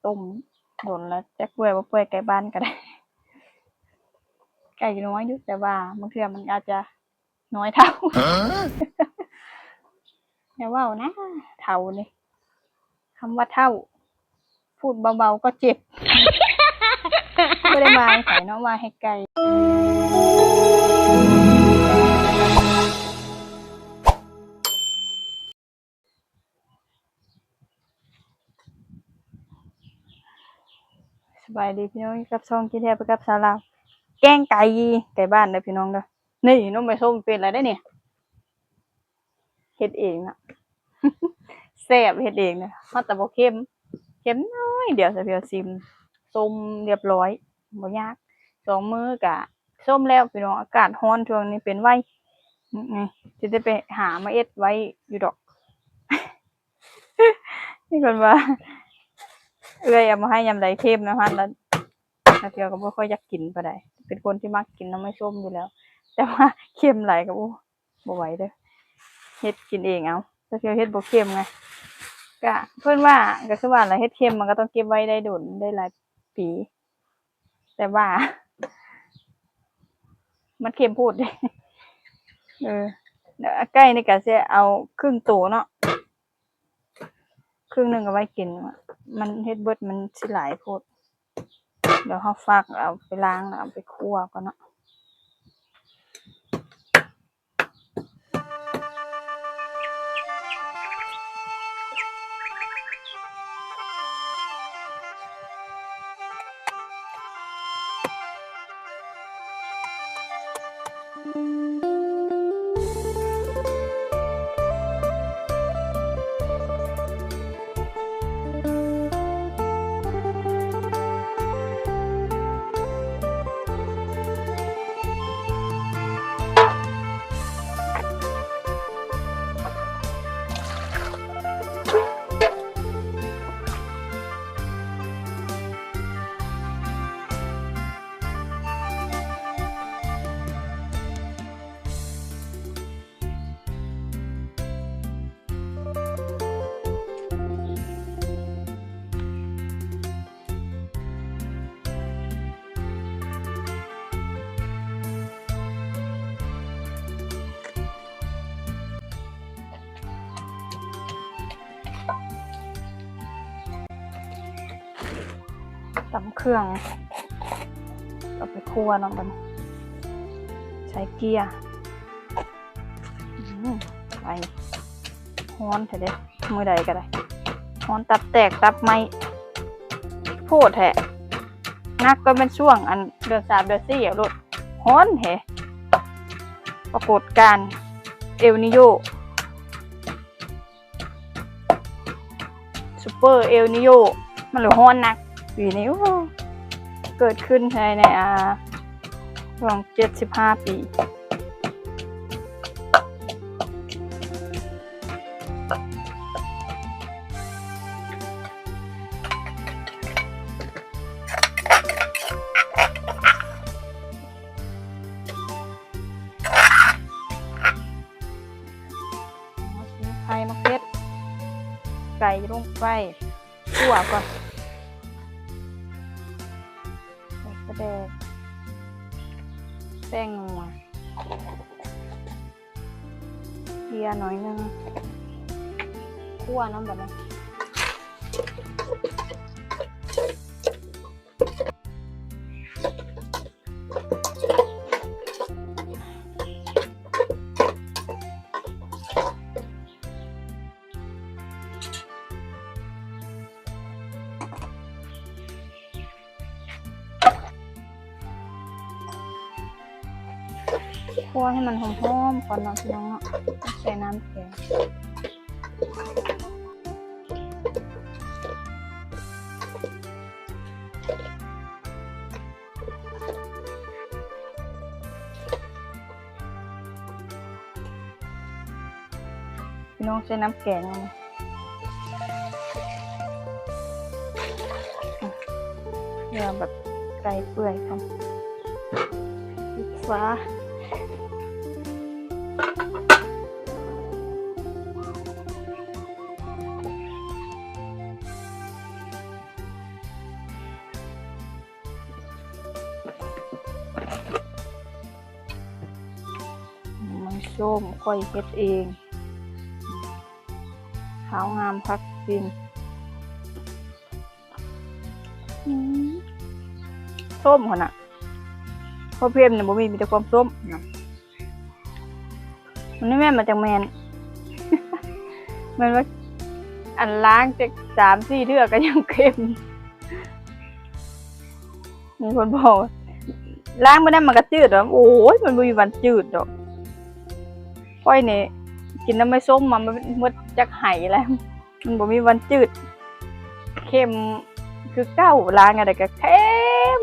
ຕົ້ມດົນແລ້ວ ຈັກເປື່ອຍບໍ່ເປື່ອຍ ໄກ່ບ້ານກໍໄດ້ ໄກ່ນ້ອຍຢູ່ ແຕ່ວ່າບາງເທື່ອມັນອາດຈະນ້ອຍເທົ່າ. ຢ່າເວົ້ານະ ເຖົ້ານີ້ ຄຳວ່າເຖົ້າ ພູດເບົາໆກໍເຈັບ ບໍ່ໄດ້ວ່າໃຫ້ໃຜເນາະ ວ່າໃຫ້ໄກ່. ສະບາຍດີພີ່ນ້ອງ ກັບຊ່ອງກິນແທ້ໄປກັບສາວລາວ ແກງໄກ່ ໄກ່ບ້ານເດີພີ່ນ້ອງເດີ. ນີ້ ໜໍ່ໄມ້ສົ້ມເປັນແລ້ວເດ້ນີ້ ເຮັດເອງນະ ແຊບ ເຮັດເອງນະ ຮອດແຕ່ບໍ່ເຄັມ ເຄັມໜ້ອຍດຽວ ສາວພຽວຊິມ ສົ້ມຮຽບຮ້ອຍ ບໍ່ຍາກ ສອງມື້ກະສົ້ມແລ້ວພີ່ນ້ອງ. ອາກາດຮ້ອນຊ່ວງນີ້ເປັນໄຫວ ນີ້ ຊິໄດ້ໄປຫາມາເອັດໄວ້ຢູ່ດອກ. ມີຄົນວ່າ ເອື້ອຍເອົາມາໃຫ້ຍາມໃດເຄັມນຳຫັ້ນລະ ສາວພຽວກໍບໍ່ຄ່ອຍຢາກກິນປານໃດ ເປັນຄົນທີ່ມັກກິນໜໍ່ໄມ້ສົ້ມຢູ່ແລ້ວ ແຕ່ວ່າເຄັມຫຼາຍກໍ ໂອ້ ບໍ່ໄຫວເດີ ເຮັດກິນເອງເອົາ ແຕ່ເທື່ອເຮັດບໍ່ເຄັມໄງ ກະເພິ່ນວ່າ ກະຄືວ່າລະ ເຮັດເຄັມມັນກໍຕ້ອງເກັບໄວ້ໄດ້ດົນ ໄດ້ຫຼາຍປີ ແຕ່ວ່າມັນເຄັມໂພດເດ້. ເອີ ແລ້ວໄກ່ນີ້ກະຊິເອົາເຄິ່ງໂຕເນາະ ເຄິ່ງໜຶ່ງເອົາໄວ້ກິນ ມັນເຮັດເບິດມັນຊິຫຼາຍໂພດ. ດຽວເຮົາຟັກ ເອົາໄປລ້າງ ແລ້ວເອົາໄປຂົ້ວກ່ອນເນາະ. ຕຳເຄື່ອງ ເອົາໄປຂົ້ວເນາະ ບັດນີ້ໃສ່ເກືອ. ອືມ ໄຟຮ້ອນແທ້ເດ້ ມື້ໃດກໍໄດ້ ຮ້ອນຕັບແຕກຕັບໄໝ້ໂພດແທ້. ໜັກກວ່າແມ່ນຊ່ວງອັນເດືອນສາມເດືອນສີ່ເອົາໂລດ ຮ້ອນແທ້. ປາກົດການເອລນີໂຍ ຊຸບເປີເອລນີໂຍ ມັນເລີຍຮ້ອນໜັກປີນີ້. ໂອ້ ເກີດຂຶ້ນພາຍໃນ ອ່າ ຊ່ວງເຈັດສິບຫ້າປີ. ເອົາໄຂ່ມາເຮັດ ໄກ່ລົງໄປ ຂົ້ວກ່ອນ ໃສ່ປາແດກ ແປ້ງນົວ ເກືອໜ້ອຍໜຶ່ງ ຂົ້ວນຳບັດນີ້. ຂົ້ວໃຫ້ມັນຫອມໆກ່ອນເນາະ ພີ່ນ້ອງເນາະ ໃສ່ນ້ຳແກງ. ພີ່ນ້ອງ ໃສ່ນ້ຳແກງ ເພື່ອແບບໄກ່ເປື່ອຍກ່ອນ ປິດຝາ. ສົ້ມ ຂ້ອຍເຮັດເອງ ຂາວງາມຄັກກິນ. ອືມ ສົ້ມຫັ້ນນະ ຄວາມເຄັມນີ້ບໍ່ມີ ມີແຕ່ຄວາມສົ້ມນະ. ມັນແມ່ນ ມັນຈັ່ງແມ່ນ ແມ່ນວ່າ ອັນ ລ້າງຈັກສາມສີ່ເທື່ອກໍຍັງເຄັມ. ມີຄົນບອກວ່າ ລ້າງມື້ໃດມັນກໍຈືດດອກ. ໂອ້ຍ ມັນບໍ່ມີວັນຈືດດອກ. ຂ້ອຍນີ້ກິນນ້ຳໄມ້ສົ້ມມາໝົດຈັກໄຫແລ້ວ ມັນບໍ່ມີວັນຈືດ ເຄັມຄືເກົ່າ. ລ້າງອັນໃດກໍເຄັມ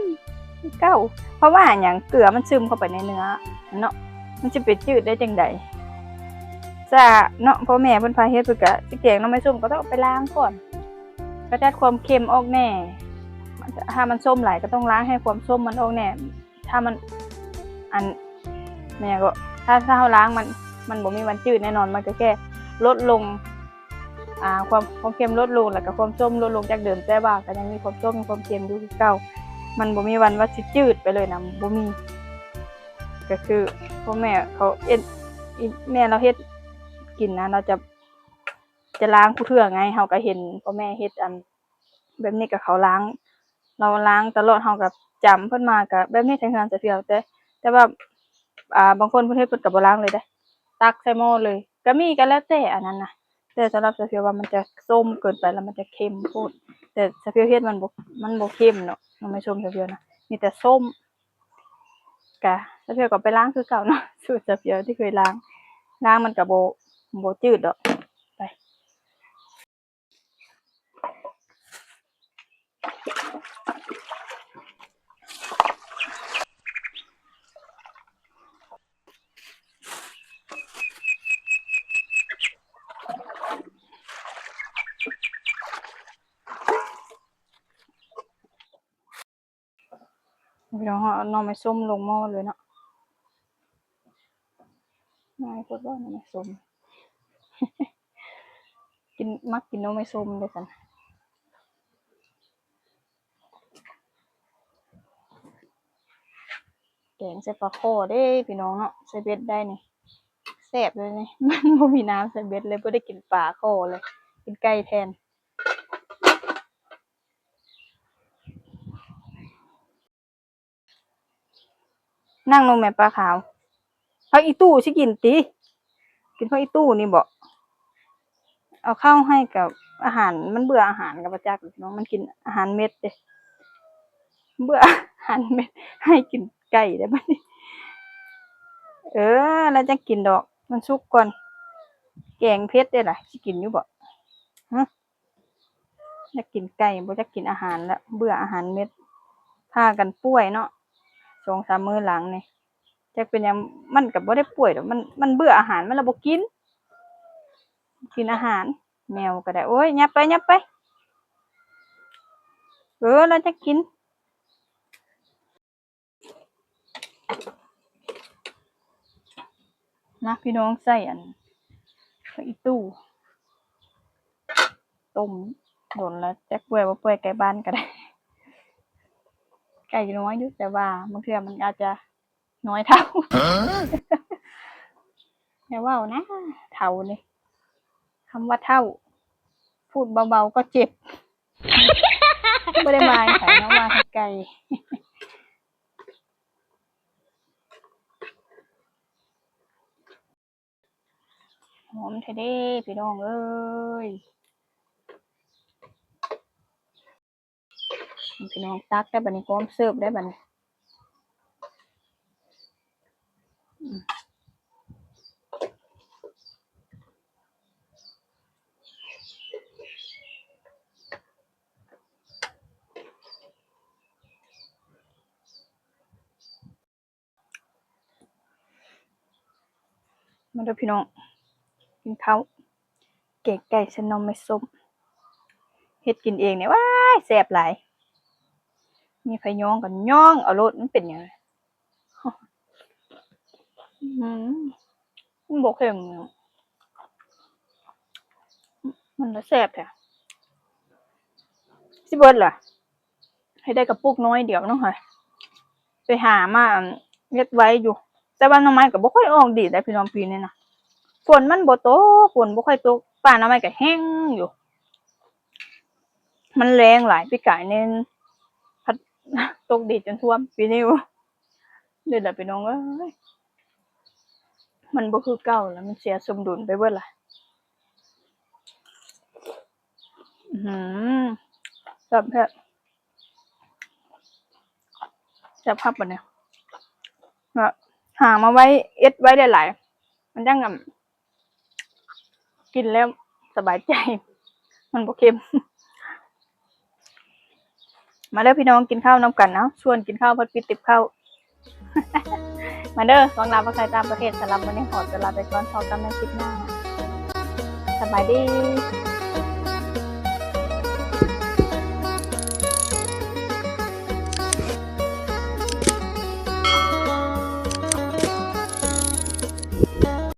ຄືເກົ່າ. ເພາະວ່າຫຍັງ? ເກືອມັນຊຶມເຂົ້າໄປໃນເນື້ອເນາະ ມັນຊິໄປຈືດໄດ້ຈັ່ງໃດ? ຊະເນາະ. ພໍ່ແມ່ເພິ່ນພາເຮັດ ເພິ່ນກໍຊິແກງໜໍ່ໄມ້ສົ້ມ ກໍຕ້ອງໄປລ້າງກ່ອນ ຂະຈັດຄວາມເຄັມອອກແດ່. ຖ້າມັນສົ້ມຫຼາຍກໍຕ້ອງລ້າງໃຫ້ຄວາມສົ້ມມັນອອກແດ່. ຖ້າມັນ ອັນ ແມ່ນຫຍັງເກາະ ຖ້າ ຖ້າເຮົາລ້າງມັນ ມັນບໍ່ມີວັນຈືດແນ່ນອນ. ມັນກໍແຄ່ລົດລົງ ອ່າ ຄວາມ ຄວາມເຄັມລົດລົງ ແລ້ວກໍຄວາມສົ້ມລົດລົງຈາກເດີມ, ແຕ່ວ່າກໍຍັງມີຄວາມສົ້ມ ມີຄວາມເຄັມຢູ່ຄືເກົ່າ. ມັນບໍ່ມີວັນວ່າຊິຈືດໄປເລີຍນະ ບໍ່ມີ. ກໍຄືພໍ່ແມ່ເຂົາເຮັດ ອີ່ແມ່ລາວເຮັດກິນນະ ລາວຈະ ຈະລ້າງຄູ່ເທື່ອໄງ. ເຮົາກໍເຫັນພໍ່ແມ່ເຮັດອັນ ແບບນີ້ກໍເຂົາລ້າງ ລາວລ້າງຕະຫຼອດ ເຮົາກໍຈຳເພິ່ນມາກໍແບບນີ້ ທັງເຮືອນສະພຽວ. ແຕ່ ແຕ່ວ່າ ອ່າ ບາງຄົນເພິ່ນເຮັດເພິ່ນກໍບໍ່ລ້າງເລີຍເດ້ ຕັກໃສ່ໝໍ້ເລີຍກໍມີ. ກໍແລ້ວແຕ່ອັນນັ້ນນະ ແຕ່ສຳລັບສະພຽວວ່າມັນຈະສົ້ມເກີນໄປ ແລ້ວມັນຈະເຄັມໂພດ. ແຕ່ສະພຽວເຮັດມັນບໍ່ ມັນບໍ່ເຄັມເນາະ ໜໍ່ໄມ້ສົ້ມສະພຽວນະ ມີແຕ່ສົ້ມ. ກະສະພຽວກໍໄປລ້າງຄືເກົ່າເນາະ ສູດສະພຽວທີ່ເຄີຍລ້າງ ລ້າງມັນກໍບໍ່ ບໍ່ຈືດດອກ. ໄປ ພີ່ນ້ອງ ເຮົາເອົາໜໍ່ໄມ້ສົ້ມລົງໝໍ້ເລີຍເນາະ. ງ່າຍໂພດບໍ່ໜໍ່ໄມ້ສົ້ມ ກິນ ມັກກິນໜໍ່ໄມ້ສົ້ມເດ້ຊັ້ນ. ແກງໃສ່ປາຄໍ່ເດ້ພີ່ນ້ອງເນາະ ໃສ່ເບັດໄດ້ນີ້ ແຊບເລີຍນີ້. ມັນບໍ່ມີນ້ຳໃສ່ເບັດເລີຍ ບໍ່ໄດ້ກິນປາຄໍ່ເລີຍ ກິນໄກ່ແທນ. ນັ່ງລົງແມ່ປາຂາວ. ຜັກອີ່ຕູ້ຊິກິນຕິ? ກິນຜັກອີ່ຕູ້ນີ້ບໍ? ເອົາເຂົ້າໃຫ້ກັບອາຫານ ມັນເບື່ອອາຫານກໍບໍ່ຈັກເນາະ ມັນກິນອາຫານເມັດເດ້ ເບື່ອອາຫານເມັດ ໃຫ້ກິນໄກ່ໄດ້ບັດນີ້. ເອີ ແລ້ວຈັ່ງກິນດອກ ມັນສຸກກ່ອນ. ແກງເຜັດເດ້ລະ ຊິກິນຢູ່ບໍ? ຮະ? ຢາກກິນໄກ່ ບໍ່ຢາກກິນອາຫານລະ ເບື່ອອາຫານເມັດ. ພາກັນປ່ວຍເນາະ ສອງສາມມື້ຫຼັງນີ້ ຈັກເປັນຫຍັງ. ມັນກໍບໍ່ໄດ້ປ່ວຍດອກ ມັນ ມັນເບື່ອອາຫານ ມັນລະບໍ່ກິນ ກິນອາຫານ. ແມວກໍໄດ້ ໂອ້ຍ ຍັບໄປ ຍັບໄປ. ເອີ ລະຈະກິນ. ມາພີ່ນ້ອງ ໃສ່ອັນ ຜັກອີ່ຕູ້ ຕົ້ມດົນແລ້ວ ຈັກເປື່ອຍບໍ່ເປື່ອຍ ໄກ່ບ້ານກໍໄດ້. ໄກ່ນ້ອຍຢູ່ ແຕ່ວ່າບາງເທື່ອມັນອາດຈະນ້ອຍເທົ່າ. ຢ່າເວົ້ານະ ເຖົ້ານີ້ ຄຳວ່າເຖົ້າ ພູດເບົາໆກໍເຈັບ. ບໍ່ໄດ້ວ່າໃຫ້ໃຜເນາະ ວ່າໃຫ້ໄກ່. ຫອມແທ້ເດ້ພີ່ນ້ອງເອີຍ. ພີ່ນ້ອງ ຕັກໄດ້ບັດນີ້ ພ້ອມເສີບໄດ້ບັດນີ້. ມາເດີ້ພີ່ນ້ອງ ກິນເຂົ້າ ແກງໄກ່ໃສ່ໜໍ່ໄມ້ສົ້ມ ເຮັດກິນເອງນີ້ ວ້າຍ ແຊບຫຼາຍ. ມີໃຜຍ້ອງກໍຍ້ອງເອົາໂລດ ມັນເປັນຫຍັງ? ອືມ ມັນບໍ່ເຄັມ ມັນລະແຊບແທ້. ຊິເບິດລະ ໃຫ້ໄດ້ກະປຸກນ້ອຍດຽວໜຶ່ງ ໄປຫາມາ ອັນ ເຮັດໄວ້ຢູ່ ແຕ່ວ່າໜໍ່ໄມ້ກໍບໍ່ຄ່ອຍອອກດີໄດ໋ພີ່ນ້ອງ ປີນີ້ນະ. ຝົນມັນບໍ່ຕົກ, ຝົນບໍ່ຄ່ອຍຕົກ, ປ່າໜໍ່ໄມ້ກໍແຫ້ງຢູ່. ມັນແລ້ງຫຼາຍ, ປີກາຍນີ້ພັດຕົກດີຈົນຖ້ວມ, ປີນີ້ ນີ້ແຫຼະພີ່ນ້ອງເອີຍ, ມັນບໍ່ຄືເກົ່າລະ, ມັນເສຍສົມດຸນໄປເບິດລະ. ອືມ ແຊບແທ້ ແຊບຄັກບັດນີ້. ແລ້ວຫາມາໄວ້ ເຮັດໄວ້ຫຼາຍໆ ມັນຈັ່ງ ອັນ ກິນແລ້ວສະບາຍໃຈ, ມັນບໍ່ເຄັມ. ມາເດີພີ່ນ້ອງ ກິນເຂົ້ານຳກັນ. ເອົ້າ ຊວນກິນເຂົ້າພັດປິດຕິບເຂົ້າ. ມາເດີ ຫວັງລາວພາກໄທຕ່າງປະເທດ. ສຳລັບມື້ນີ້ຂໍຕົວລາໄປກ່ອນ, ພໍ້ກັນໃນຄລິບໜ້າ. ສະບາຍດີ.